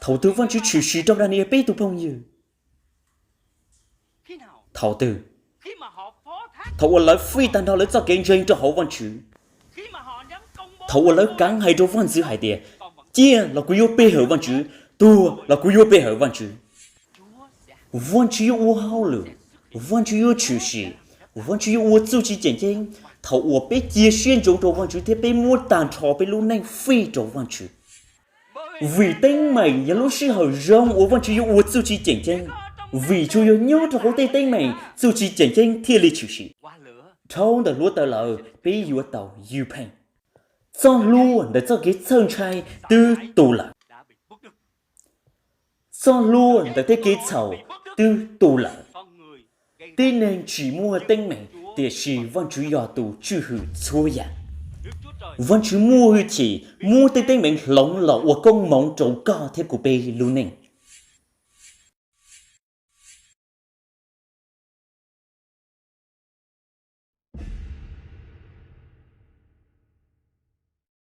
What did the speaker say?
Thaum twg Vajtswv tshwm sim rau Daniyees peb tug phooj ywg? Thaum twg? Thaum uas lawv fij tag nrho lawv txoj kev ntseeg rau hauv Vajtswv, thaum uas lawv kaav hais rau vaj ntxwv hais tias, ciaj los kuv yuav pe hawm Vajtswv, tuag los kuv yuav pe hawm Vajtswv. Vajtswv yuav ua hauj lwm, Vajtswv yuav tshwm sim, Vajtswv yuav ua txuj ci tseem ceeb thaum uas peb cia siab ntsoov rau Vajtswv thiab peb muab tag nrho peb lub neej fij rau Vajtswv. Vim teeb meem yog lub sij hawm zoo uas Vajtswv yuav ua txuj ci tseem ceeb, vim tsuas yog nyob rau hauv tej teeb meem txuj ci tseem ceeb thiaj li tshwm sim. Dhau ntawm hluav taws lawm peb yuav tau ywj pheej. Txoj hlua ntawm txoj kev txhawj ntshai twb tu lawm. Txoj hlua ntawm tej kev txhaum twb tu lawm. Tib neeg tsim muaj teeb meem, tiam sis Vajtswv yog tus tswj hwm txhua yam. Vajtswv muaj hwj chim muab tej teeb meem hloov los ua koob hmoov rau koj thiab kuv peb lub neej.